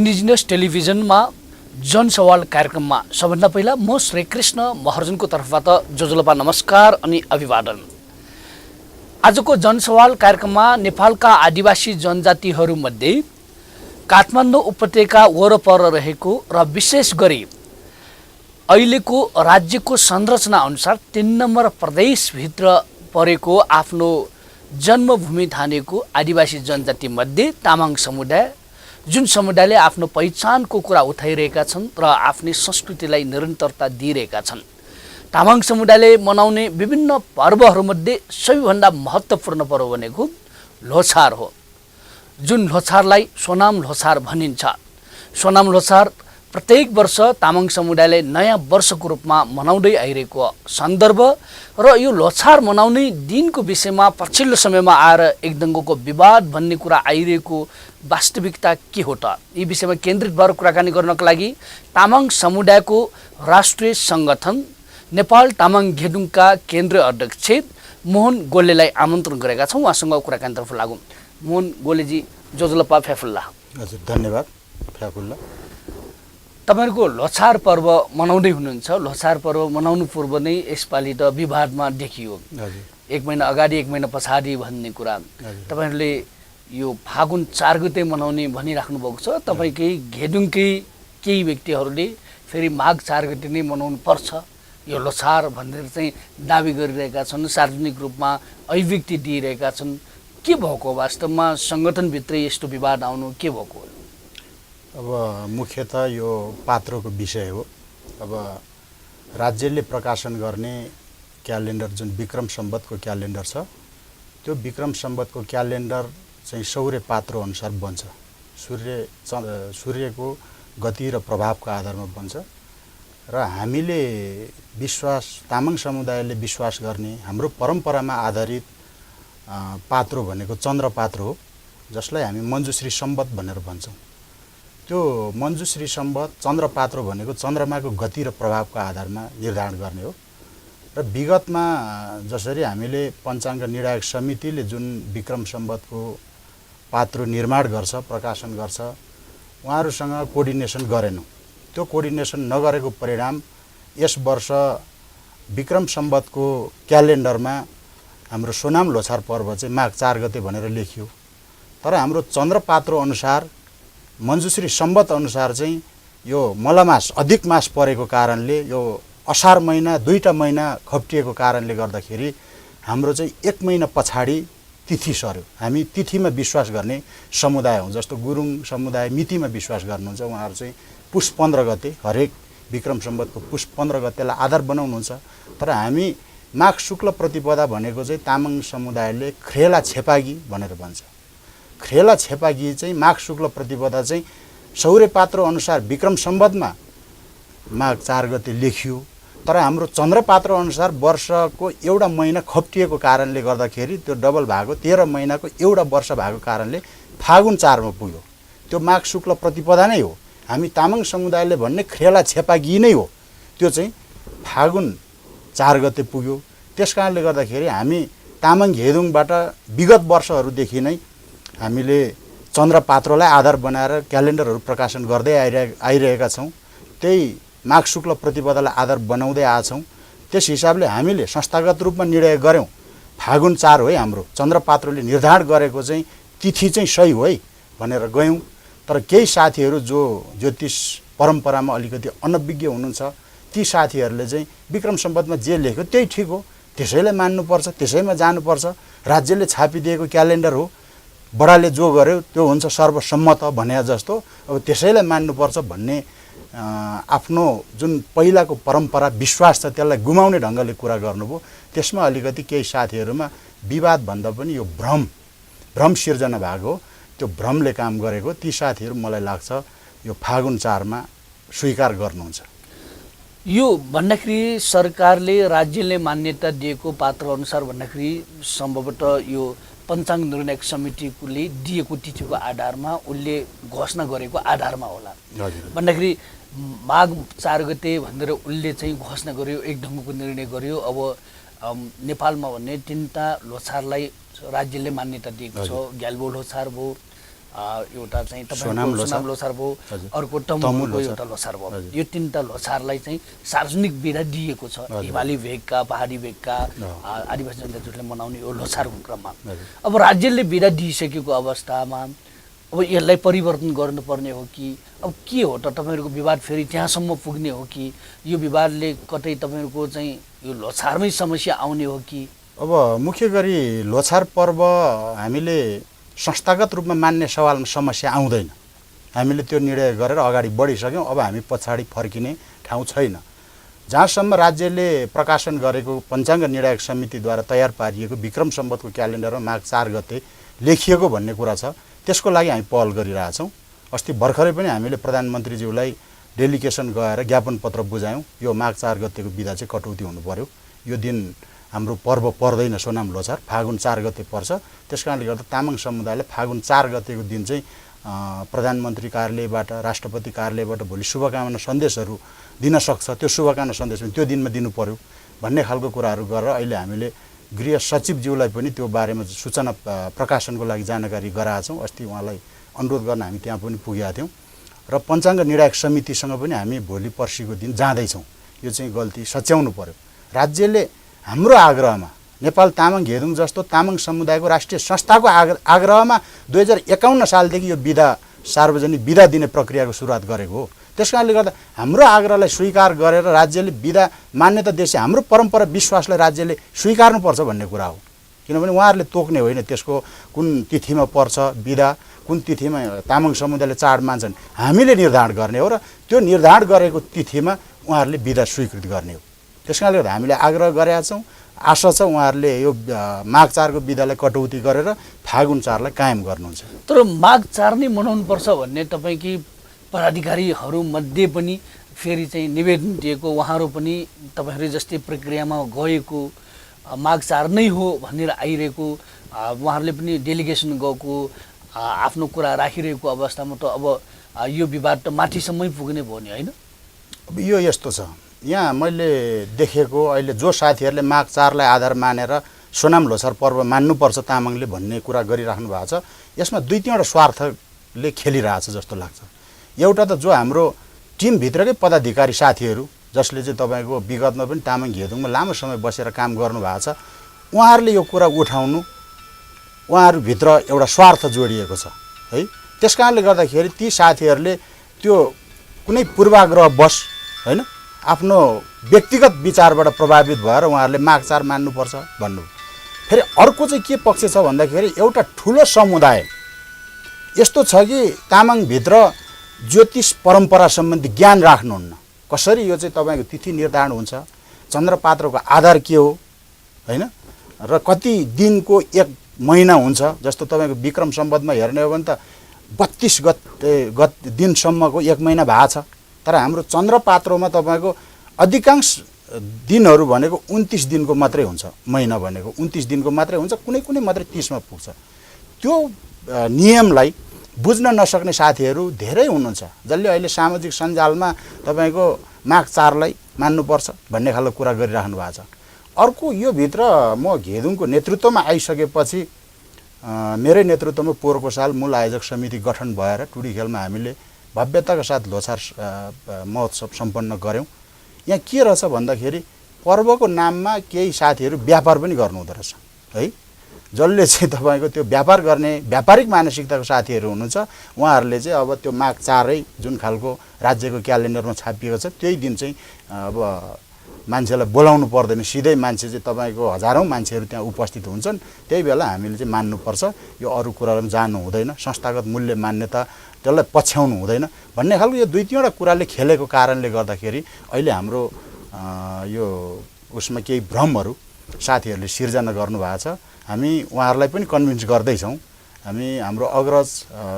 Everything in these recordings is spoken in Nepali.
इन्डिजिनियस टेलिभिजनमा जनसवाल कार्यक्रममा सबभन्दा पहिला म श्री कृष्ण महर्जनको तर्फबाट जोजोलपा नमस्कार अनि अभिवादन। आजको जनसवाल कार्यक्रममा नेपालका आदिवासी जनजातिहरूमध्ये काठमाडौँ उपत्यका वरपर रहेको र विशेष गरी अहिलेको राज्यको संरचना अनुसार 3 नम्बर प्रदेशभित्र परेको आफ्नो जन्मभूमि ठानेको आदिवासी जनजाति मध्ये तामाङ समुदाय, जुन समुदायले आफ्नो पहिचानको कुरा उठाइरहेका छन् र आफ्नै संस्कृतिलाई निरन्तरता दिइरहेका छन्। तामाङ समुदायले मनाउने विभिन्न पर्वहरूमध्ये सबैभन्दा महत्त्वपूर्ण पर्व भनेको लोछार हो, जुन लोछारलाई सोनाम लोछार भनिन्छ। सोनाम लोछार प्रत्येक वर्ष तामाङ समुदायले नयाँ वर्षको रूपमा मनाउँदै आइरहेको सन्दर्भ र यो लोछार मनाउने दिनको विषयमा पछिल्लो समयमा आएर एकदङ्गको विवाद भन्ने कुरा आइरहेको वास्तविकता के हो त, यी विषयमा केन्द्रित भएर कुराकानी गर्नको लागि तामाङ समुदायको राष्ट्रिय सङ्गठन नेपाल तामाङ घेदुङका केन्द्रीय अध्यक्ष मोहन गोलेलाई आमन्त्रण गरेका छौँ। उहाँसँग कुराकानीतर्फ लागौँ। मोहन गोलेजी, जोजोलपा फ्याफुल्ला। हजुर, धन्यवाद फ्याफुल्ला। तपाईहरुको लोछार पर्व मनाउँदै हुनुहुन्छ। लोछार पर्व मनाउनु पूर्व नै यसपालि त विवादमा देखियो। एक महिना अगाडि, एक महिना पछाडि भन्ने कुरा। तपाईहरुले यो फागुन 4 गते मनाउने भनिराख्नु भएको छ। तपाईकै घेदुङकै केही व्यक्तिहरूले फेरि माघ 4 गते नै मनाउनु पर्छ यो लोछार भनेर चाहिँ दाबी गरिरहेका छन्, सार्वजनिक रूपमा अभिव्यक्ति दिइरहेका छन्। के भएको वास्तवमा संगठनभित्र यस्तो विवाद आउनु के भएको हो? अब मुख्यतः यो पात्रोको विषय हो। अब राज्यले प्रकाशन गर्ने क्यालेन्डर जुन विक्रम सम्वतको क्यालेन्डर छ, त्यो विक्रम सम्वतको क्यालेन्डर चाहिँ सौर्य पात्रो अनुसार बन्छ। सूर्यको गति र प्रभावको आधारमा बन्छ र हामीले विश्वास, तामाङ समुदायले विश्वास गर्ने हाम्रो परम्परामा आधारित पात्रो भनेको चन्द्र पात्रो हो, जसलाई हामी मञ्जुश्री सम्वत भनेर भन्छौँ। त्यो मञ्जुश्री सम्वत चन्द्र पात्रो भनेको चन्द्रमाको गति र प्रभावको आधारमा निर्धारण गर्ने हो। र विगतमा जसरी हामीले पञ्चाङ्ग निर्णायक समितिले जुन विक्रम सम्वतको पात्रो निर्माण गर्छ, प्रकाशन गर्छ, उहाँहरूसँग कोर्डिनेसन गरेनौँ। त्यो कोर्डिनेसन नगरेको परिणाम यस वर्ष विक्रम सम्वतको क्यालेन्डरमा हाम्रो सोनाम लोछार पर्व चाहिँ माघ 4 गते भनेर लेखियो। तर हाम्रो चन्द्र पात्रो अनुसार, मञ्जुश्री सम्वत अनुसार चाहिँ यो मलमास अधिक मास परेको कारणले, यो असार महिना 2टा महिना खप्टिएको कारणले गर्दाखेरि हाम्रो चाहिँ 1 महिना पछाडि तिथि सर्यो। हामी तिथिमा विश्वास गर्ने समुदाय हौँ। जस्तो गुरुङ समुदाय मितिमा विश्वास गर्नुहुन्छ, उहाँहरू चाहिँ पुष 15 गते, हरेक विक्रम सम्वतको पुष 15 गतेलाई आधार बनाउनुहुन्छ। तर हामी माघ शुक्ल प्रतिपदा भनेको चाहिँ तामाङ समुदायले ख्रेला छेपागी भनेर भन्छ। ख्रेला छेपागी चाहिँ माघ शुक्ल प्रतिपदा चाहिँ सौर्य पात्रो अनुसार विक्रम सम्वतमा माघ 4 गते लेखियो। तर हाम्रो चन्द्र पात्र अनुसार वर्षको एउटा महिना खप्टिएको कारणले गर्दाखेरि त्यो डबल भएको 13 महिनाको एउटा वर्ष भएको कारणले फागुन 4 मा पुग्यो। त्यो माघ शुक्ल प्रतिपदा नै हो। हामी तामाङ समुदायले भन्ने ख्रेला छेपागी नै हो, त्यो चाहिँ फागुन 4 गते पुग्यो। त्यसकारणले गर्दाखेरि हामी तामाङ घेदुङबाट विगत वर्षहरूदेखि नै हामीले चन्द्र पात्रोलाई आधार बनाएर क्यालेन्डरहरू प्रकाशन गर्दै आइरहेका छौँ। त्यही माघ शुक्ल प्रतिपदालाई आधार बनाउँदै आएछौँ। त्यस हिसाबले हामीले संस्थागत रूपमा निर्णय गऱ्यौँ फागुन 4 हो है हाम्रो चन्द्र पात्रोले निर्धारण गरेको चाहिँ तिथि चाहिँ सही हो है भनेर गयौँ। तर केही साथीहरू जो ज्योतिष परम्परामा अलिकति अनभिज्ञ हुनुहुन्छ, ती साथीहरूले चाहिँ विक्रम सम्वतमा जे लेख्यो त्यही ठिक हो, त्यसैलाई मान्नुपर्छ, त्यसैमा जानुपर्छ, राज्यले छापिदिएको क्यालेन्डर हो, बडाले जो गर्यो त्यो हुन्छ सर्वसम्मत भने जस्तो, अब त्यसैलाई मान्नुपर्छ भन्ने आफ्नो जुन पहिलाको परम्परा विश्वास छ त्यसलाई गुमाउने ढङ्गले कुरा गर्नुभयो। त्यसमा अलिकति केही साथीहरूमा विवाद भन्दा पनि यो भ्रम सिर्जना भएको हो। त्यो भ्रमले काम गरेको। ती साथीहरू मलाई लाग्छ यो फागुन 4 मा स्वीकार गर्नुहुन्छ। यो भन्दाखेरि सरकारले, राज्यले मान्यता दिएको पात्र अनुसार भन्दाखेरि सम्भवतः यो पञ्चाङ्ग निर्णायक समितिले दिएको तिथिको आधारमा उसले घोषणा गरेको आधारमा होला भन्दाखेरि माघ 4 गते भनेर उसले चाहिँ घोषणा गर्यो, एक ढङ्गको निर्णय गर्यो। अब नेपालमा भन्ने 3टा लोछारलाई राज्यले मान्यता दिएको छ। ग्याल्बो लोछार भयो, एउटा चाहिँ सोनाम तपाईँको सोनाम लोछार भयो, हजुर। अर्को तमु तमुको लोछार। एउटा लोछार भयो। हजुर। यो तिनवटा लोछारलाई चाहिँ सार्वजनिक बिदा दिएको छ। हजुर। हिमाली भेगका, पहाडी भेगका आदिवासी जनजातिहरूले मनाउने यो लोछारको क्रममा हजुर। अब राज्यले बिदा दिइसकेको अवस्थामा अब यसलाई परिवर्तन गर्नुपर्ने हो कि अब के हो त? तपाईँहरूको विवाद फेरि त्यहाँसम्म पुग्ने हो कि यो विवादले कतै तपाईँहरूको चाहिँ यो लोछारमै समस्या आउने हो कि? अब मुख्य गरी लोछार पर्व हामीले संस्थागत रूपमा मान्ने सवालमा समस्या आउँदैन। हामीले त्यो निर्णय गरेर अगाडि बढिसक्यौँ। अब हामी पछाडि फर्किने ठाउँ छैन। जहाँसम्म राज्यले प्रकाशन गरेको पञ्चाङ्ग निर्णायक समितिद्वारा तयार पारिएको विक्रम सम्वतको क्यालेन्डरमा माघ 4 गते लेखिएको भन्ने कुरा छ, त्यसको लागि हामी पहल गरिरहेछौँ। अस्ति भर्खरै पनि हामीले प्रधानमन्त्रीज्यूलाई डेलिगेसन गएर ज्ञापन पत्र बुझायौँ। यो माघ 4 गतेको बिदा चाहिँ कटौती हुनु पर्यो। यो दिन हाम्रो पर्व पर्दैन सोनाम लोछार, फागुन 4 गते पर्छ। त्यस कारणले गर्दा तामाङ समुदायले फागुन 4 गतेको दिन चाहिँ प्रधानमन्त्री कार्यालयबाट, राष्ट्रपति कार्यालयबाट भोलि शुभकामना सन्देशहरू दिन सक्छ। त्यो शुभकामना सन्देश पनि त्यो दिनमा दिनु पर्यो भन्ने खालको कुराहरू गरेर अहिले हामीले गृह सचिवज्यूलाई पनि त्यो बारेमा सूचना प्रकाशनको लागि जानकारी गराएछौँ। अस्ति उहाँलाई अनुरोध गर्न हामी त्यहाँ पनि पुगेका थियौँ र पञ्चाङ्ग निर्णायक समितिसँग पनि हामी भोलि पर्सिको दिन जाँदैछौँ। यो चाहिँ गल्ती सच्याउनु पर्यो। राज्यले हाम्रो आग्रहमा, नेपाल तामाङ घेदुङ जस्तो तामाङ समुदायको राष्ट्रिय संस्थाको आग्रहमा 2051 सालदेखि यो बिदा सार्वजनिक बिदा दिने प्रक्रियाको सुरुवात गरेको हो। त्यस कारणले गर्दा हाम्रो आग्रहलाई स्वीकार गरेर राज्यले बिदा मान्यता दिएपछि हाम्रो परम्परा विश्वासलाई राज्यले स्वीकार्नुपर्छ भन्ने कुरा हो। किनभने उहाँहरूले तोक्ने होइन त्यसको कुन तिथिमा पर्छ बिदा, कुन तिथिमा तामाङ समुदायले चाड मान्छन्, हामीले निर्धारण गर्ने हो र त्यो निर्धारण गरेको तिथिमा उहाँहरूले बिदा स्वीकृत गर्ने हो। त्यस कारणले गर्दा हामीले आग्रह गरेका छौँ। आशा छ उहाँहरूले यो माघ 4 को बिदालाई कटौती गरेर फागुन 4 लाई कायम गर्नुहुन्छ। तर माघ 4 नै मनाउनुपर्छ भन्ने तपाईँकी पदाधिकारीहरूमध्ये पनि फेरि चाहिँ निवेदन दिएको, उहाँहरू पनि तपाईँहरू जस्तै प्रक्रियामा गएको माघ 4 नै हो भनेर आइरहेको, उहाँहरूले पनि डेलिगेसन गएको आफ्नो कुरा राखिरहेको अवस्थामा त अब यो विवाद त माथिसम्मै पुग्ने भयो नि, होइन? अब यो यस्तो छ, यहाँ मैले देखेको अहिले जो साथीहरूले माघ 4 लाई आधार मानेर सोनाम लोछार पर्व मान्नुपर्छ तामाङले भन्ने कुरा गरिराख्नु भएको छ, यसमा दुई तीनवटा स्वार्थले खेलिरहेछ जस्तो लाग्छ। एउटा त जो हाम्रो टिमभित्रकै पदाधिकारी साथीहरू जसले चाहिँ तपाईँको विगतमा पनि तामाङ घेदुङमा लामो समय बसेर काम गर्नुभएको छ, उहाँहरूले यो कुरा उठाउनु, उहाँहरूभित्र एउटा स्वार्थ जोडिएको छ है। त्यस कारणले गर्दाखेरि ती साथीहरूले त्यो कुनै पूर्वाग्रह बस होइन आफ्नो व्यक्तिगत विचारबाट प्रभावित भएर उहाँहरूले माघ 4 मान्नुपर्छ भन्नु। फेरि अर्को चाहिँ के पक्ष छ भन्दाखेरि एउटा ठुलो समुदाय यस्तो छ कि तामाङभित्र ज्योतिष परम्परा सम्बन्धी ज्ञान राख्नुहुन्न। कसरी यो चाहिँ तपाईँको तिथि निर्धारण हुन्छ, चन्द्रपात्रको आधार के हो होइन, र कति दिनको एक महिना हुन्छ। जस्तो तपाईँको विक्रम सम्वतमा हेर्ने हो भने त 32 दिनसम्मको एक महिना भएको छ, तर हाम्रो चन्द्रपात्रमा तपाईँको अधिकांश दिनहरू भनेको 29 दिनको मात्रै हुन्छ। महिना भनेको 29 दिनको मात्रै हुन्छ, कुनै कुनै मात्रै 30 मा पुग्छ। त्यो नियमलाई बुझ्न नसक्ने साथीहरू धेरै हुनुहुन्छ, जसले अहिले सामाजिक सञ्जालमा तपाईँको माघ 4 लाई मान्नुपर्छ भन्ने खालको कुरा गरिराख्नु भएको छ। अर्को यो भित्र म घेदुङको नेतृत्वमा आइसकेपछि मेरै नेतृत्वमा पोहोरको साल मूल आयोजक समिति गठन भएर टुडी खेलमा हामीले भव्यताका साथ लोछार महोत्सव सम्पन्न गऱ्यौँ। यहाँ के रहेछ भन्दाखेरि पर्वको नाममा केही साथीहरू व्यापार पनि गर्नुहुँदो रहेछ है। जसले चाहिँ तपाईँको त्यो व्यापार गर्ने व्यापारिक मानसिकताको साथीहरू हुनुहुन्छ, उहाँहरूले चाहिँ अब त्यो माघ 4 जुन खालको राज्यको क्यालेन्डरमा छापिएको छ त्यही दिन चाहिँ अब मान्छेलाई बोलाउनु पर्दैन, सिधै मान्छे चाहिँ तपाईँको हजारौँ मान्छेहरू त्यहाँ उपस्थित हुन्छन्, त्यही बेला हामीले चाहिँ मान्नुपर्छ, यो अरू कुराहरू जानु हुँदैन, संस्थागत मूल्य मान्यता त्यसलाई पछ्याउनु हुँदैन भन्ने खालको यो दुई तीनवटा कुराले खेलेको कारणले गर्दाखेरि अहिले हाम्रो यो उसमा केही भ्रमहरू साथीहरूले सिर्जना गर्नुभएको छ। हामी उहाँहरूलाई पनि कन्भिन्स गर्दैछौँ। हामी हाम्रो अग्रज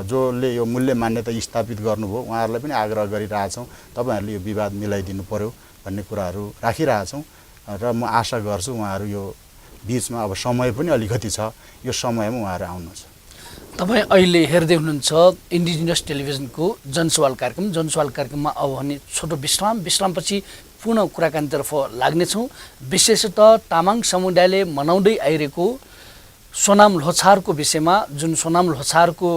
जसले यो मूल्य मान्यता स्थापित गर्नुभयो उहाँहरूलाई पनि आग्रह गरिरहेछौँ, तपाईँहरूले यो विवाद मिलाइदिनु पर्यो भन्ने कुराहरू राखिरहेछौँ र म आशा गर्छु उहाँहरू यो बिचमा अब समय पनि अलिकति छ, यो समयमा उहाँहरू आउनुहुन्छ। तपाईँ अहिले हेर्दै हुनुहुन्छ इन्डिजिनियस टेलिभिजनको जनसवाल कार्यक्रम। जनसवाल कार्यक्रममा अब भने छोटो विश्रामपछि पुनः कुराकानीतर्फ लाग्नेछौँ। विशेषतः तामाङ समुदायले मनाउँदै आइरहेको सोनाम लोछारको विषयमा, जुन सोनाम लोछारको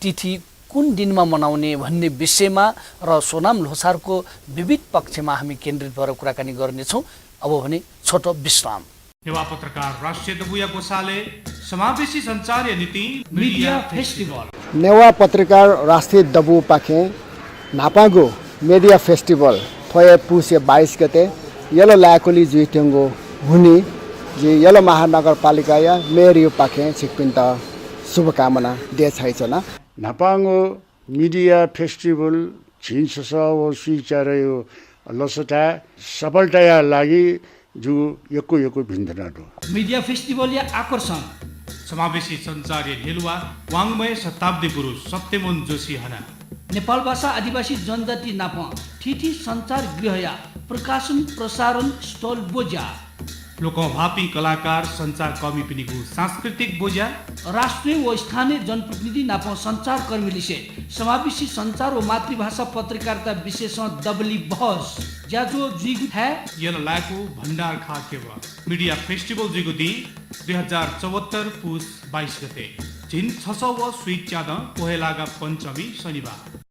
तिथि कुन दिनमा मनाउने भन्ने विषयमा र सोनाम लोछारको विविध पक्षमा हामी केन्द्रित भएर कुराकानी गर्नेछौँ। अब भने छोटो विश्राम। नेवा पत्रकार राष्ट्रिय दबुया गोसाले समावेशी सञ्चार नीति मिडिया फेस्टिभल नेवा पत्रकार राष्ट्रिय दबु पाखे नापागो मिडिया फेस्टिभल थोए पुसे 22 गते यलो लाकोली जुइटेंगो हुनी जे यलो महानगरपालिका या मेयर यो पाखे छिकपिन्त शुभकामना दे छैछना नापागो मिडिया फेस्टिभल छिन्ससाव स्वीचारयो लसटा सफलताया लागि जो यको भिन्दनाडो मिडिया फेस्टिभल या आकर्षण समावेशी सञ्चार हेलुवा वाङ्मय शताब्दी पुरुष सत्यमन जोशी हना नेपाल भाषा आदिवासी जनजाति नाप ठिठी सञ्चार गृह या प्रकाशन प्रसारण स्टल बोजा लोकभापी कलाकार सञ्चार कर्मी पिनिको सांस्कृतिक बोजा राष्ट्रिय व स्थानीय जनप्रतिनिधि नाप सञ्चार कर्मीले समावेशी सञ्चार व मातृभाषा पत्रकारिता विषयमा डबली बहस ज्याजो जुइगु है यल लाको भण्डार खा केवा मिडिया फेस्टिभल जुइगु दि 2074 पुस 22 गते जिन 600 व स्वीट च्याद पोहेलागा पञ्चमी शनिबार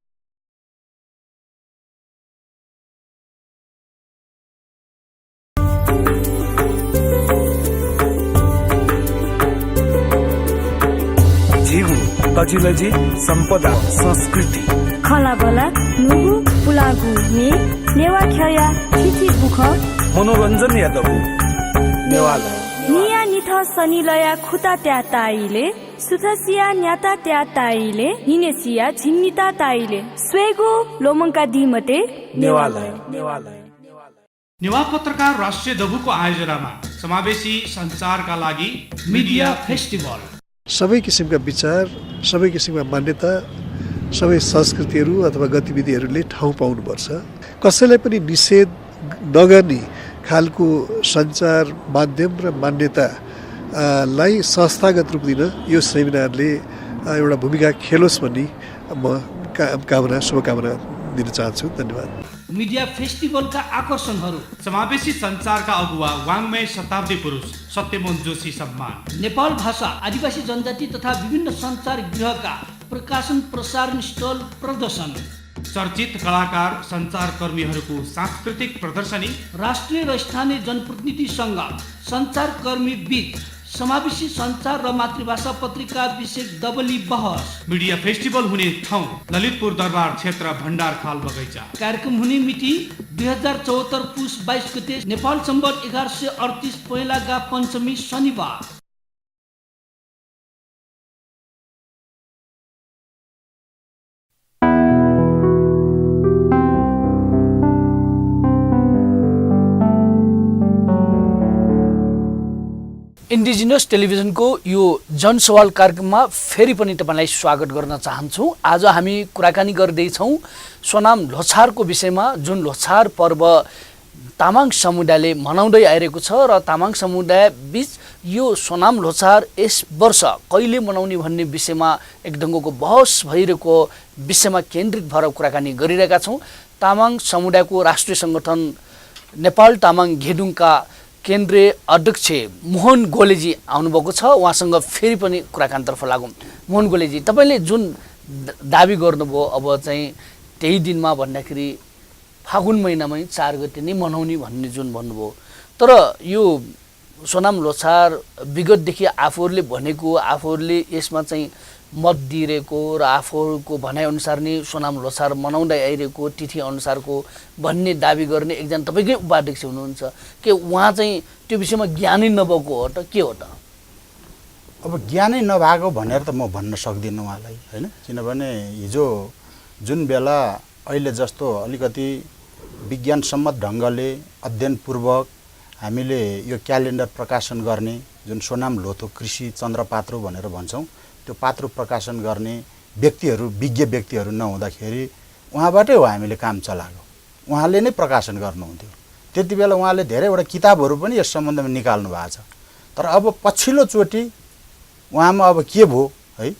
जीवु तजिलजी सम्पदा संस्कृति खलाबला नुगु पुलागु ने नेवा खया थिथि बुख मनोरञ्जन यादव नेवाला निया निथ सनिलया खुता त्या ताइले सुथसिया न्याता त्या ताइले हिनेसिया झिन्निता ताइले स्वेगु लोमंका दिमते नेवाला नेवा पत्रकार राष्ट्रिय दबुको आयोजनामा समावेशी सञ्चारका लागि मिडिया फेस्टिभल सबै किसिमका विचार, सबै किसिमका मान्यता, सबै संस्कृतिहरू अथवा गतिविधिहरूले ठाउँ पाउनुपर्छ। कसैलाई पनि निषेध नगर्ने खालको सञ्चार माध्यम र मान्यतालाई संस्थागत रूप दिन यो सेमिनारले एउटा भूमिका खेलोस् भन्ने म शुभकामना दिन चाहन्छु। धन्यवाद। मिडिया फेस्टिभलका आकर्षणहरू समावेशी सञ्चारका अगुवा वाङ्मय शताब्दी पुरुष सत्यमन जोशी सम्मान नेपाल भाषा आदिवासी जनजाति तथा विभिन्न सञ्चार गृहका प्रकाशन प्रसारण स्टल प्रदर्शन चर्चित कलाकार सञ्चार कर्मीहरूको सांस्कृतिक प्रदर्शनी राष्ट्रिय र स्थानीय जनप्रतिनिधिसँग सञ्चार कर्मी बीच समावेशी सञ्चार र मातृभाषा पत्रिका विषय डबली बहस मिडिया फेस्टिभल हुने ठाउँ ललितपुर दरबार क्षेत्र भण्डार खाल बगैँचा कार्यक्रम हुने मिति 2074 पुस 22 गते नेपाल सम्बत 1138 पहिलागा पञ्चमी शनिबार। इन्डिजिनस टेलिभिजनको यो जनसवाल कार्यक्रममा फेरि पनि तपाईलाई स्वागत गर्न चाहन्छु। आज हामी कुराकानी गर्दैछौँ सोनाम लोछारको विषयमा, जुन लोछार पर्व तामाङ समुदायले मनाउँदै आइरहेको छ र तामाङ समुदाय बीच यो सोनाम लोछार यस वर्ष कहिले मनाउने भन्ने विषयमा एक ढङ्गको बहस भइरहेको विषयमा केन्द्रित भएर कुराकानी गरिरहेका छौँ। तामाङ समुदायको राष्ट्रिय सङ्गठन नेपाल तामाङ घेदुङका केन्द्रीय अध्यक्ष मोहन गोलेजी आउनुभएको छ। उहाँसँग फेरि पनि कुराकानीतर्फ लागौँ। मोहन गोलेजी, तपाईँले जुन दाबी गर्नुभयो अब चाहिँ त्यही दिनमा भन्दाखेरि फागुन महिनामै 4 गते नै मनाउने भन्ने जुन भन्नुभयो, तर यो सोनाम लोछार विगतदेखि आफूहरूले भनेको, आफूहरूले यसमा चाहिँ मत दिइरहेको र आफूहरूको भनाइअनुसार नै सोनाम लोछार मनाउँदै आइरहेको तिथि अनुसारको भन्ने दाबी गर्ने एकजना तपाईँकै उपाध्यक्ष हुनुहुन्छ के उहाँ चाहिँ त्यो विषयमा ज्ञानै नभएको हो त के हो त? अब ज्ञानै नभएको भनेर त म भन्न सक्दिनँ उहाँलाई, होइन? किनभने हिजो जुन बेला अहिले जस्तो अलिकति विज्ञानसम्मत ढङ्गले अध्ययनपूर्वक हामीले यो क्यालेन्डर प्रकाशन गर्ने, जुन सोनाम लोथो कृषि चन्द्रपात्रो भनेर भन्छौँ, त्यो पात्रो प्रकाशन गर्ने व्यक्तिहरू, विज्ञ व्यक्तिहरू नहुँदाखेरि उहाँबाटै हो हामीले काम चलाएको। उहाँले नै प्रकाशन गर्नुहुन्थ्यो। त्यति बेला उहाँले धेरैवटा किताबहरू पनि यस सम्बन्धमा निकाल्नु भएको छ। तर अब पछिल्लो चोटि उहाँमा अब के भयो है,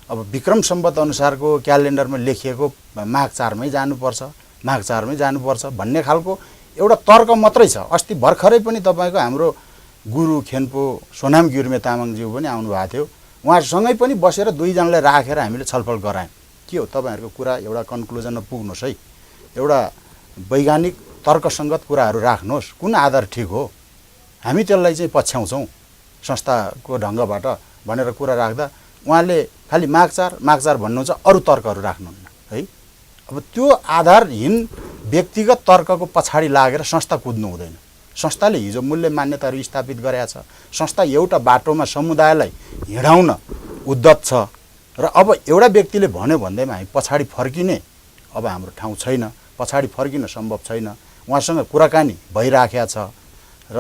अब विक्रम सम्वत अनुसारको क्यालेन्डरमा लेखिएको माघ 4मै जानुपर्छ, माघ 4मै जानुपर्छ भन्ने खालको एउटा तर्क मात्रै छ। अस्ति भर्खरै पनि तपाईँको हाम्रो गुरु खेन्पो सोनाम गिर्मे तामाङज्यू पनि आउनुभएको थियो। उहाँसँगै पनि बसेर दुईजनालाई राखेर हामीले छलफल गरायौँ। के हो तपाईँहरूको कुरा, एउटा कन्क्लुजनमा पुग्नुहोस् है, एउटा वैज्ञानिक तर्कसङ्गत कुराहरू राख्नुहोस्, कुन आधार ठिक हो, हामी त्यसलाई चाहिँ पछ्याउँछौँ संस्थाको ढङ्गबाट भनेर कुरा राख्दा उहाँले खालि मागचार भन्नुहुन्छ, अरू तर्कहरू राख्नुहुन्न है। अब त्यो आधारहीन व्यक्तिगत तर्कको पछाडि लागेर संस्था कुद्नु हुँदैन। संस्थाले हिजो मूल्य मान्यताहरू स्थापित गरेका छ। संस्था एउटा बाटोमा समुदायलाई हिँडाउन उद्यत छ र अब एउटा व्यक्तिले भन्यो भन्दैमा हामी पछाडि फर्किने अब हाम्रो ठाउँ छैन, पछाडि फर्किन सम्भव छैन। उहाँसँग कुराकानी भइराखेको छ र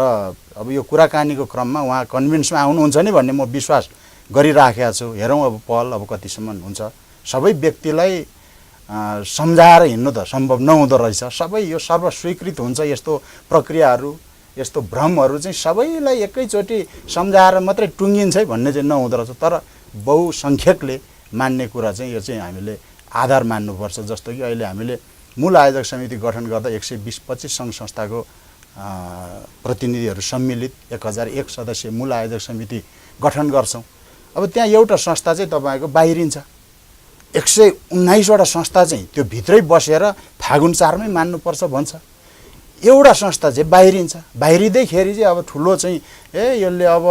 अब यो कुराकानीको क्रममा उहाँ कन्भिन्समा आउनुहुन्छ नि भन्ने म विश्वास गरिराखेको छु। हेरौँ अब पहल अब कतिसम्म हुन्छ। सबै व्यक्तिलाई सम्झाएर हिँड्नु त सम्भव नहुँदो रहेछ। सबै यो सर्वस्वीकृत हुन्छ यस्तो प्रक्रियाहरू, यस्तो भ्रमहरू चाहिँ सबैलाई एकैचोटि सम्झाएर मात्रै टुङ्गिन्छ भन्ने चाहिँ नहुँदो रहेछ। तर बहुसङ्ख्यकले मान्ने कुरा चाहिँ यो चाहिँ हामीले आधार मान्नुपर्छ। जस्तो कि अहिले हामीले मूल आयोजक समिति गठन गर्दा 120-25 सङ्घ संस्थाको प्रतिनिधिहरू सम्मिलित 1001 सदस्यीय मूल आयोजक समिति गठन गर्छौँ। अब त्यहाँ एउटा संस्था चाहिँ तपाईँको बाहिरिन्छ, 119वटा संस्था चाहिँ त्यो भित्रै बसेर फागुन 4मै मान्नुपर्छ भन्छ। एउटा संस्था चाहिँ बाहिरिन्छ, बाहिरिँदैखेरि चाहिँ अब ठुलो चाहिँ यसले अब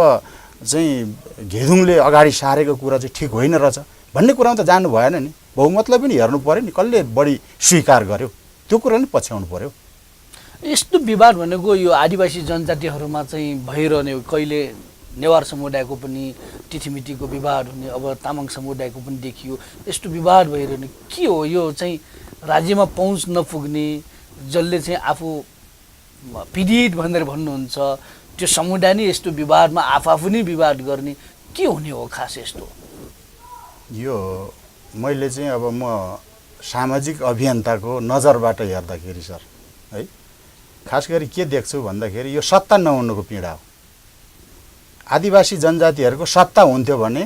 चाहिँ घेदुङले अगाडि सारेको कुरा चाहिँ ठिक होइन रहेछ भन्ने कुरामा त जानु भएन नि। बहुमतलाई पनि हेर्नु पऱ्यो नि, कसले बढी स्वीकार गर्यो त्यो कुरा नि पछ्याउनु पऱ्यो। यस्तो विवाद भनेको यो आदिवासी जनजातिहरूमा चाहिँ भइरहने, कहिले नेवार समुदायको पनि तिथिमितिको विवाद हुने, अब तामाङ समुदायको पनि देखियो यस्तो विवाद भइरहने। के हो यो चाहिँ राज्यमा पहुँच नपुग्ने, जसले चाहिँ आफू पीडित भनेर भन्नुहुन्छ त्यो समुदाय नै यस्तो विवादमा आफू नै विवाद गर्ने, के हुने हो खास यस्तो? यो मैले चाहिँ अब म सामाजिक अभियन्ताको नजरबाट हेर्दाखेरि सर है, खास गरी के देख्छु भन्दाखेरि यो सत्ता नहुनुको पीडा हो। आदिवासी जनजातिहरूको सत्ता हुन्थ्यो भने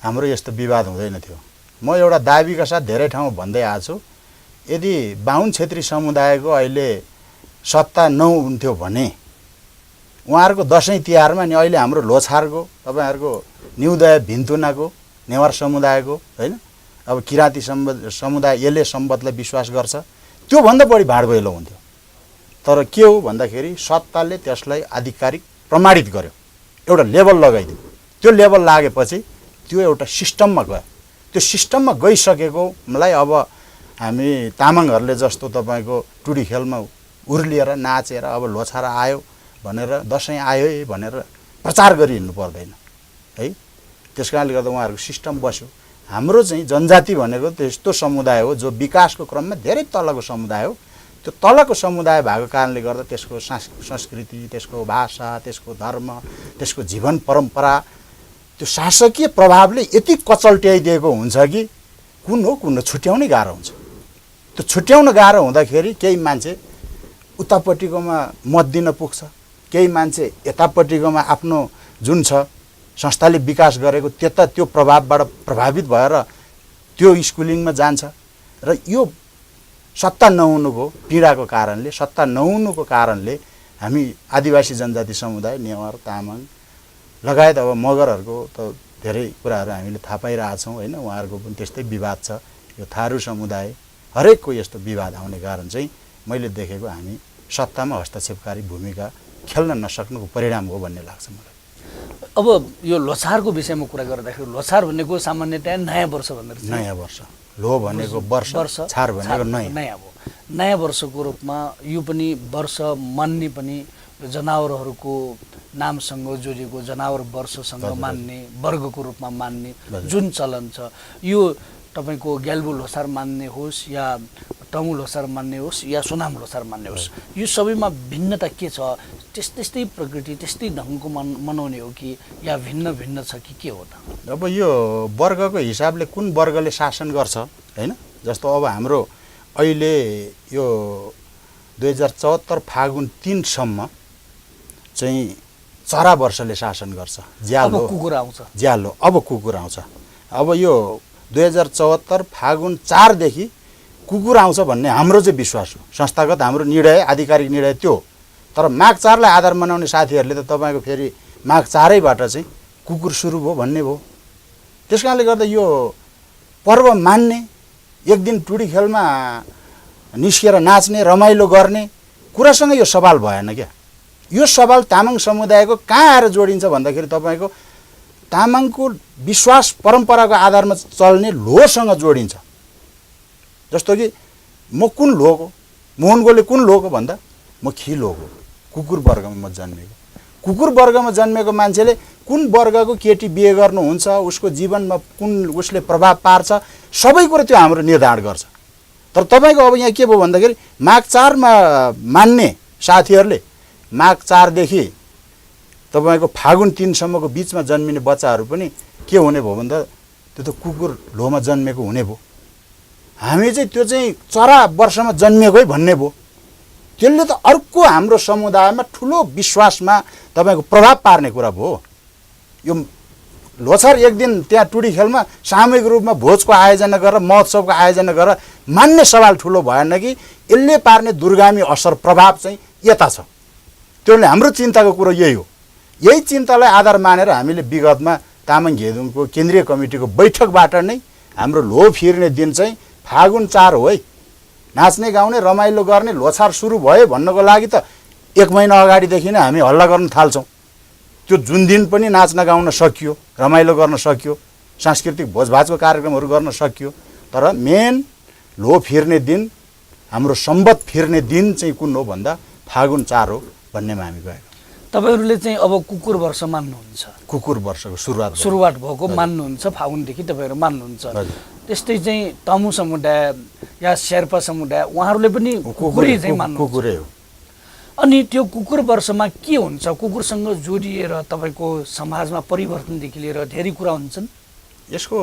हाम्रो यस्तो विवाद हुँदैन थियो। म एउटा दाबीका साथ धेरै ठाउँ भन्दै आएको छु, यदि बाहुन क्षेत्री समुदायको अहिले सत्ता नहुन्थ्यो भने उहाँहरूको दसैँ तिहारमा नि अहिले हाम्रो लोछारको, तपाईँहरूको न्युदय भिन्तुनाको नेवार समुदायको होइन, अब किराँती समुदाय यसले सम्बन्धलाई विश्वास गर्छ, त्योभन्दा बढी भाँडभैलो हुन्थ्यो। तर के हो भन्दाखेरि सत्ताले त्यसलाई आधिकारिक प्रमाणित गर्यो, एउटा लेभल लगाइदियो। त्यो लेभल लागेपछि त्यो एउटा सिस्टममा गयो। त्यो सिस्टममा गइसकेकोलाई अब हामी तामाङहरूले जस्तो तपाईँको टुडी खेलमा उर्लिएर नाचेर अब लोछार आयो भनेर, दसैँ आयो भनेर प्रचार गरी हिँड्नु पर्दैन है। त्यस कारणले गर्दा उहाँहरूको सिस्टम बस्यो। हाम्रो चाहिँ जनजाति भनेको त्यस्तो समुदाय हो जो विकासको क्रममा धेरै तलको समुदाय हो। त्यो तलको समुदाय भएको कारणले गर्दा त्यसको संस्कृति, त्यसको भाषा, त्यसको धर्म, त्यसको जीवन परम्परा, त्यो शासकीय प्रभावले यति कचल्ट्याइदिएको हुन्छ कि कुन हो कुन छुट्याउनै गाह्रो हुन्छ। त्यो छुट्याउन गाह्रो हुँदाखेरि केही मान्छे उतापट्टिकोमा मत दिन पुग्छ, केही मान्छे यतापट्टिकोमा आफ्नो जुन छ संस्थाले विकास गरेको त्यो प्रभावबाट प्रभावित भएर त्यो स्कुलिङमा जान्छ। र यो सत्ता नहुनुको पीडाको कारणले, सत्ता नहुनुको कारणले हामी आदिवासी जनजाति समुदाय, नेवार, तामाङ लगायत अब मगरहरूको त धेरै कुराहरू हामीले थाहा पाइरहेछौँ होइन। उहाँहरूको पनि त्यस्तै विवाद छ। यो थारू समुदाय हरेकको यस्तो विवाद आउने कारण चाहिँ मैले देखेको हामी सत्तामा हस्तक्षेपकारी भूमिका खेल्न नसक्नुको परिणाम हो भन्ने लाग्छ मलाई। अब यो लोछारको विषयमा कुरा गर्दाखेरि लोछार भनेको सामान्यतया नयाँ वर्ष भनेर, नयाँ वर्ष, लो भनेको वर्ष, छार भनेको नयाँ हो। नयाँ वर्षको रूपमा यो पनि वर्ष मान्ने पनि जनावरहरूको नामसँग जोडिएको जनावर वर्षसँग मान्ने, वर्गको रूपमा मान्ने जुन चलन छ, यो तपाईँको ग्याल्बो लोसार मान्ने होस् या टङ्गु लोसार मान्ने होस् या सोनाम लोसार मान्ने होस्, यो सबैमा भिन्नता के छ? त्यस्तै प्रकृति त्यस्तै ढङ्गको मनाउने हो कि या भिन्न भिन्न छ कि के हो त? अब यो वर्गको हिसाबले कुन वर्गले शासन गर्छ होइन। जस्तो अब हाम्रो अहिले यो 2074 फागुन 3 सम्म चाहिँ चरा वर्षले शासन गर्छ। ज्यालो कुकुर आउँछ, ज्यालो अब कुकुर आउँछ। अब यो 2074 फागुन 4 देखि कुकुर आउँछ भन्ने हाम्रो चाहिँ विश्वास हो। संस्थागत हाम्रो निर्णय, आधिकारिक निर्णय त्यो। तर माघ 4 लाई आधार मनाउने साथीहरूले त तपाईँको फेरि माघ 4 बाट चाहिँ कुकुर सुरु भयो भन्ने भयो त्यस कारणले गर्दा यो पर्व मान्ने, एक दिन टुडी खेलमा निस्केर नाच्ने, रमाइलो गर्ने कुरासँग यो सवाल भएन क्या। यो सवाल तामाङ समुदायको कहाँ आएर जोडिन्छ भन्दाखेरि तपाईँको तामाङको विश्वास परम्पराको आधारमा चल्ने लोसँग जोडिन्छ। जस्तो कि म कुन लोक हो, मोहन गोले कुन लोक हो भन्दा म खी लोक हो, कुकुर वर्गमा म जन्मेको। कुकुर वर्गमा जन्मेको मान्छेले कुन वर्गको केटी बिहे गर्नुहुन्छ, उसको जीवनमा कुन उसले प्रभाव पार्छ, सबै कुरो त्यो हाम्रो निर्धारण गर्छ। तर तपाईँको अब यहाँ के भयो भन्दाखेरि माघ 4मा मान्ने साथीहरूले माघ 4देखि तपाईँको फागुन 3सम्मको बिचमा जन्मिने बच्चाहरू पनि के हुने भयो भन्दा त्यो त कुकुर लोमा जन्मेको हुने भयो। हामी चाहिँ त्यो चाहिँ चरा वर्षमा जन्मेकै भन्ने भयो। त्यसले त अर्को हाम्रो समुदायमा ठुलो विश्वासमा तपाईँको प्रभाव पार्ने कुरा भयो। यो लोछार एक दिन त्यहाँ टुडी खेलमा सामूहिक रूपमा भोजको आयोजना गरेर, महोत्सवको आयोजना गरेर मान्ने सवाल ठुलो भएन कि यसले पार्ने दुर्गामी असर प्रभाव चाहिँ यता छ। त्यसले हाम्रो चिन्ताको कुरो यही हो। यही चिन्तालाई आधार मानेर हामीले विगतमा तामाङ घेदुङको केन्द्रीय कमिटीको बैठकबाट नै हाम्रो लो फिर्ने दिन चाहिँ फागुन 4 हो है, नाच्ने गाउने रमाइलो गर्ने लोछार सुरु भयो भन्नको लागि त 1 महिना अगाडिदेखि नै हामी हल्ला गर्न थाल्छौँ। त्यो जुन दिन पनि नाच्न गाउन सकियो, रमाइलो गर्न सकियो, सांस्कृतिक भोजभाजको कार्यक्रमहरू गर्न सकियो। तर मेन लो फिर्ने दिन, हाम्रो सम्बत फिर्ने दिन चाहिँ कुन हो भन्दा फागुन 4 हो भन्नेमा हामी गएका। तपाईँहरूले चाहिँ अब कुकुर वर्ष मान्नुहुन्छ, कुकुर वर्षको सुरुवात भएको मान्नुहुन्छ, फागुनदेखि तपाईँहरू मान्नुहुन्छ। त्यस्तै चाहिँ तमु समुदाय या शेर्पा समुदाय उहाँहरूले पनि कुकुरै चाहिँ मान्नुहुन्छ। कुकुरै हो। अनि त्यो कुकुर वर्षमा के हुन्छ, कुकुरसँग जोडिएर तपाईँको समाजमा परिवर्तनदेखि लिएर धेरै कुरा हुन्छन्। यसको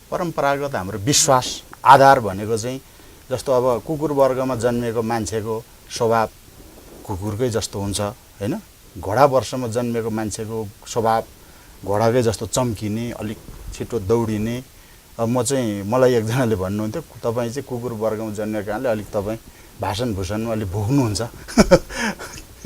परम्परागत हाम्रो विश्वास आधार भनेको चाहिँ जस्तो अब कुकुर वर्गमा जन्मेको मान्छेको स्वभाव कुकुरकै जस्तो हुन्छ हैन। घोडा वर्षमा जन्मेको मान्छेको स्वभाव घोडाकै जस्तो चम्किने, अलिक छिटो दौडिने। अब मलाई एकजनाले भन्नुहुन्थ्यो तपाईँ चाहिँ कुकुर वर्गमा जन्मेको कारणले अलिक तपाईँ भाषण भूषणमा अलिक भोग्नुहुन्छ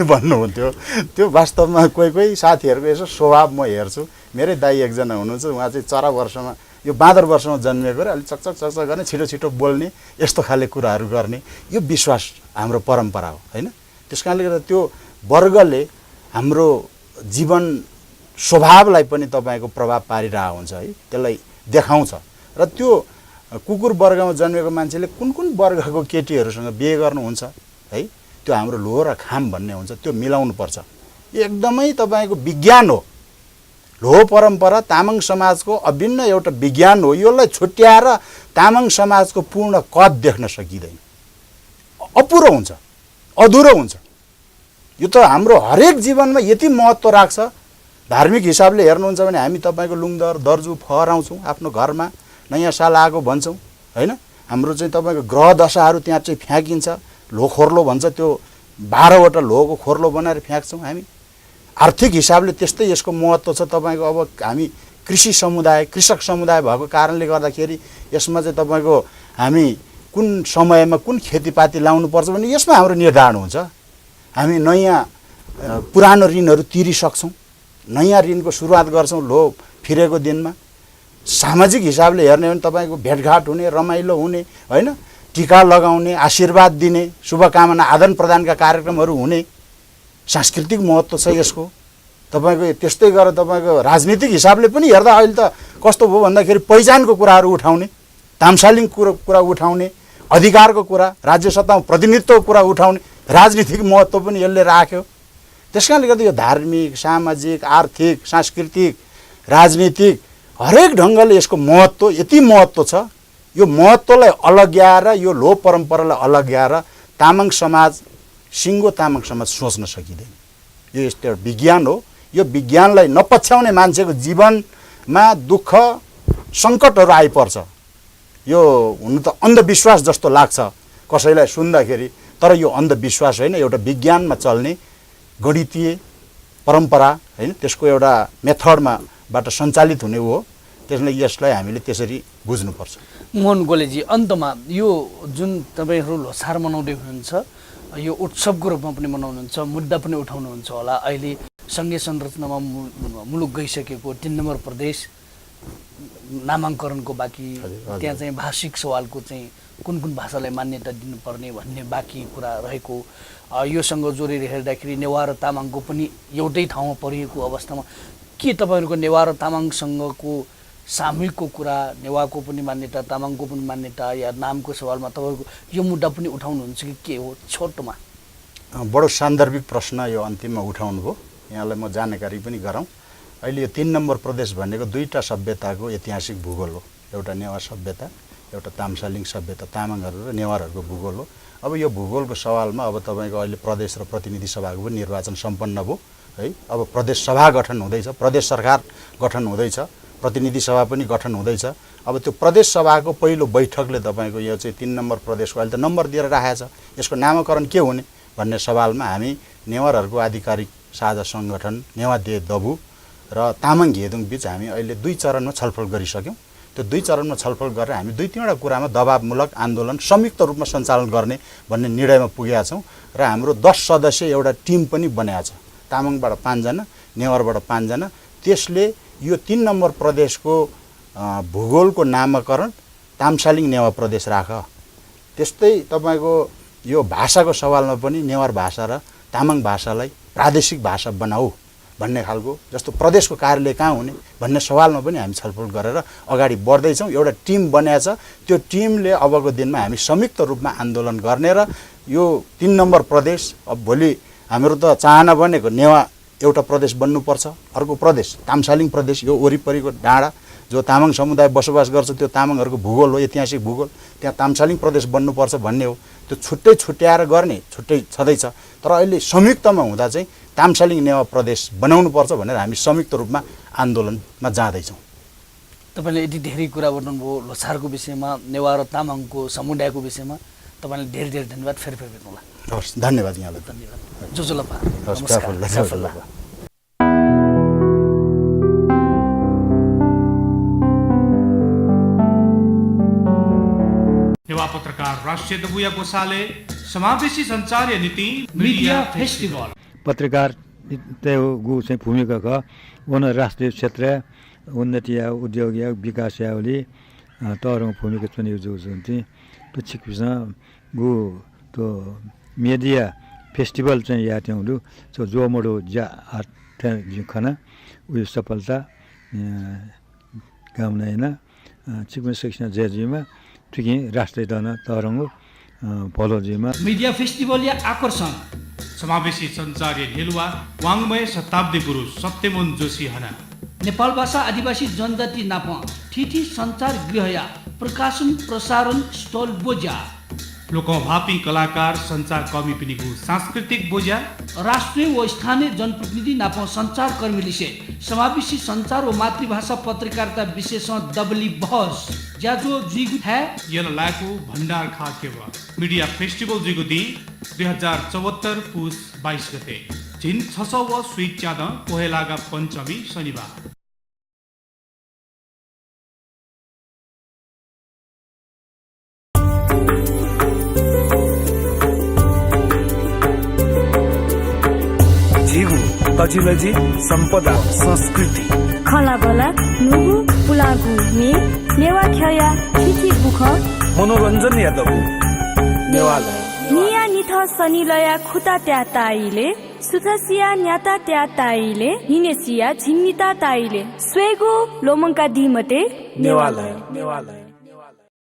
भन्नुहुन्थ्यो। त्यो वास्तवमा कोही साथीहरूको यसो स्वभाव म हेर्छु। मेरै दाइ एकजना हुनुहुन्छ, उहाँ चाहिँ चरा वर्षमा यो बाँदर वर्षमा जन्मेको र अलिक चकचक गर्ने, छिटो बोल्ने, यस्तो खाले कुराहरू गर्ने, यो विश्वास हाम्रो परम्परा हो हैन। त्यस कारणले गर्दा त्यो वर्गले हाम्रो जीवन स्वभावलाई पनि तपाईँको प्रभाव पारिरहेको हुन्छ है, त्यसलाई देखाउँछ। र त्यो कुकुर वर्गमा जन्मेको मान्छेले कुन वर्गको केटीहरूसँग बिहे गर्नुहुन्छ है, त्यो हाम्रो लो र खाम भन्ने हुन्छ, त्यो मिलाउनु पर्छ। एकदमै तपाईँको विज्ञान हो। लो परम्परा तामाङ समाजको अभिन्न एउटा विज्ञान हो। यसलाई छुट्याएर तामाङ समाजको पूर्ण कद देख्न सकिँदैन, अपुरो हुन्छ, अधुरो हुन्छ। यो त हाम्रो हरेक जीवनमा यति महत्त्व राख्छ। धार्मिक हिसाबले हेर्नुहुन्छ भने हामी तपाईँको लुङदर दर्जु फहराउँछौँ, आफ्नो घरमा नयाँ साल आएको भन्छौँ हैन। हाम्रो चाहिँ तपाईँको ग्रह दशाहरू त्यहाँ चाहिँ फ्याँकिन्छ, लो खोर्लो भन्छ, त्यो 12वटा लोको खोर्लो बनाएर फ्याँक्छौँ हामी। आर्थिक हिसाबले त्यस्तै यसको महत्त्व छ। तपाईँको अब हामी कृषक समुदाय भएको कारणले गर्दाखेरि यसमा चाहिँ तपाईँको हामी कुन समयमा कुन खेतीपाती लाउनुपर्छ भने यसमा हाम्रो निर्धारण हुन्छ। हामी नयाँ पुरानो ऋणहरू तिरिसक्छौँ, नयाँ ऋणको सुरुवात गर्छौँ लो फिरेको दिनमा। सामाजिक हिसाबले हेर्ने हो भने तपाईँको भेटघाट हुने, रमाइलो हुने हैन, टिका लगाउने, आशीर्वाद दिने, शुभकामना आदान प्रदानका कार्यक्रमहरू हुने, सांस्कृतिक महत्त्व छ यसको। तपाईँको त्यस्तै गरेर तपाईँको राजनीतिक हिसाबले पनि हेर्दा अहिले त कस्तो भयो भन्दाखेरि पहिचानको कुराहरू उठाउने, तामसालिङ कुरा उठाउने, अधिकारको कुरा, राज्य सत्तामा प्रतिनिधित्वको कुरा उठाउने, राजनीतिक महत्त्व पनि यसले राख्यो। त्यस कारणले गर्दा यो धार्मिक, सामाजिक, आर्थिक, सांस्कृतिक, राजनीतिक हरेक ढङ्गले यसको महत्त्व यति महत्त्व छ। यो महत्त्वलाई अलग्याएर, यो लो परम्परालाई अलग्याएर तामाङ समाज, सिङ्गो तामाङ समाज सोच्न सकिँदैन। यो यस्तो एउटा विज्ञान हो। यो विज्ञानलाई नपछ्याउने मान्छेको जीवनमा दुःख सङ्कटहरू आइपर्छ। यो हुनु त अन्धविश्वास जस्तो लाग्छ कसैलाई सुन्दाखेरि, तर यो अन्धविश्वास होइन, एउटा विज्ञानमा चल्ने गणितीय परम्परा हैन, त्यसको एउटा मेथडबाट सञ्चालित हुने हो। त्यसले यसलाई हामीले त्यसरी बुझ्नुपर्छ। मोहन गोलेजी, अन्तमा यो जुन तपाईँहरू लोसार मनाउँदै हुनुहुन्छ, यो उत्सवको रूपमा पनि मनाउनुहुन्छ, मुद्दा पनि उठाउनुहुन्छ होला। अहिले सङ्घीय संरचनामा मुलुक गइसकेको 3 नम्बर प्रदेश नामाङ्करणको बाँकी त्यहाँ चाहिँ भाषिक सवालको चाहिँ कुन कुन भाषालाई मान्यता दिनुपर्ने भन्ने बाँकी कुरा रहेको योसँग जोडेर हेर्दाखेरि नेवार र तामाङको पनि एउटै ठाउँमा परिएको अवस्थामा के तपाईँहरूको नेवार र तामाङसँगको सामूहिकको कुरा नेवारको पनि मान्यता तामाङको पनि मान्यता या नामको सवालमा तपाईँको यो मुद्दा पनि उठाउनुहुन्छ कि के हो छोटोमा? बडो सान्दर्भिक प्रश्न यो अन्तिममा उठाउनु भयो। यहाँलाई म जानकारी पनि गराउँ। अहिले यो 3 नम्बर प्रदेश भनेको दुईटा सभ्यताको ऐतिहासिक भूगोल हो। एउटा नेवार सभ्यता, एउटा ताम्सालिङ सभ्यता, तामाङहरू र नेवारहरूको भूगोल हो। अब यो भूगोलको सवालमा अब तपाईँको अहिले प्रदेश र प्रतिनिधि सभाको पनि निर्वाचन सम्पन्न भयो है। अब प्रदेश सभा गठन हुँदैछ, प्रदेश सरकार गठन हुँदैछ, प्रतिनिधि सभा पनि गठन हुँदैछ। अब त्यो प्रदेश सभाको पहिलो बैठकले तपाईँको यो चाहिँ 3 नम्बर प्रदेशको अहिले त नम्बर दिएर राखेको छ, यसको नामकरण के हुने भन्ने सवालमा हामी नेवारहरूको आधिकारिक साझा सङ्गठन नेवा दे दबु र तामाङ घेदुङ बीच हामी अहिले 2 चरणमा छलफल गरिसक्यौँ। त्यो 2 चरणमा छलफल गरेर हामी 2-3वटा कुरामा दबावमूलक आन्दोलन संयुक्त रूपमा सञ्चालन गर्ने भन्ने निर्णयमा पुगेका छौँ र हाम्रो 10 सदस्य एउटा टिम पनि बनाएको छ। तामाङबाट 5 जना, नेवारबाट 5 जना। त्यसले यो 3 नम्बर प्रदेशको भूगोलको नामकरण ताम्सालिङ नेवा प्रदेश राख। त्यस्तै तपाईँको यो भाषाको सवालमा पनि नेवार भाषा र तामाङ भाषालाई प्रादेशिक भाषा बनाऊ भन्ने खालको जस्तो प्रदेशको कार्यालय कहाँ हुने भन्ने सवालमा पनि हामी छलफल गरेर अगाडि बढ्दैछौँ। एउटा टिम बनाएको छ। त्यो टिमले अबको दिनमा हामी संयुक्त रूपमा आन्दोलन गर्ने र यो 3 नम्बर प्रदेश अब भोलि हाम्रो त चाहना भनेको नेवा एउटा प्रदेश बन्नुपर्छ, अर्को प्रदेश ताम्सालिङ प्रदेश, यो वरिपरिको डाँडा जो तामाङ समुदाय बसोबास गर्छ त्यो तामाङहरूको भूगोल हो, ऐतिहासिक भूगोल, त्यहाँ ताम्सालिङ प्रदेश बन्नुपर्छ भन्ने हो। त्यो छुट्टै छुट्याएर गर्ने छुट्टै छँदैछ, तर अहिले संयुक्तमा हुँदा चाहिँ ताम्सालिङ नेवा प्रदेश बनाउनुपर्छ भनेर हामी संयुक्त रूपमा आन्दोलनमा जाँदैछौँ। तपाईँले यति धेरै कुरा गर्नुभयो लोछारको विषयमा, नेवार र तामाङको समुदायको विषयमा। तपाईँलाई धेरै धेरै धन्यवाद। फेरि भेटौँला। हवस्, धन्यवाद यहाँलाई। धन्यवाद। जोजोलपा नमस्कार। नेवा पत्रकार राष्ट्रिय दबुया गोसाले समावेशी सञ्चार नीति मिडिया फेस्टिभल पत्रकार गु चाहिँ भूमिका ख उन राष्ट्रिय क्षेत्र उन्नति या उद्योग या विकास यावली तहरङ भूमिका चुने जो चाहिँ तो छिकपिसा गु तो मिडिया फेस्टिभल चाहिँ या त्यौँलु जो मोडो जा खना उयो सफलता कामना हैन छिकपिसा शिक्षा जेजीमा ठिकै राष्ट्रिय दना तरङ्ग भलोजीमा मिडिया फेस्टिभल या आकर्षण समावेशी सञ्चार हेलुवा वाङ्मय शताब्दी पुरुष सत्यमन जोशी हना नेपाल भाषा आदिवासी जनजाति नाप ठिठी सञ्चार गृह या प्रकाशन प्रसारण स्टल बोजा लोकभापी कलाकार सञ्चार कर्मी पिनिगु सांस्कृतिक बोजा राष्ट्रिय व स्थानीय जनप्रतिनिधि नाप सञ्चार कर्मी लिसे समावेशी सञ्चार व मातृभाषा पत्रकारिता विशेषण डबली बहस ज्याजो जिगु है यल लाको भण्डार खाकेव मिडिया फेस्टिभल जिगु दि 2074 पुस 22 गते जिन 600 व स्वीट च्याद पोहेलागा पञ्चमी शनिबार जीव तजिलजी सम्पदा संस्कृति खलाबला नुगु पुलागु मे नेवा ख्या ठिठी बुख मनोरञ्जन यादव नेवाला निया निथ सनिलया खुता त्या ताइले सुथसिया न्याता त्या ताइले हिनेसिया झिन्निता ताइले स्वेगो लोमङ्का दिमते नेवाला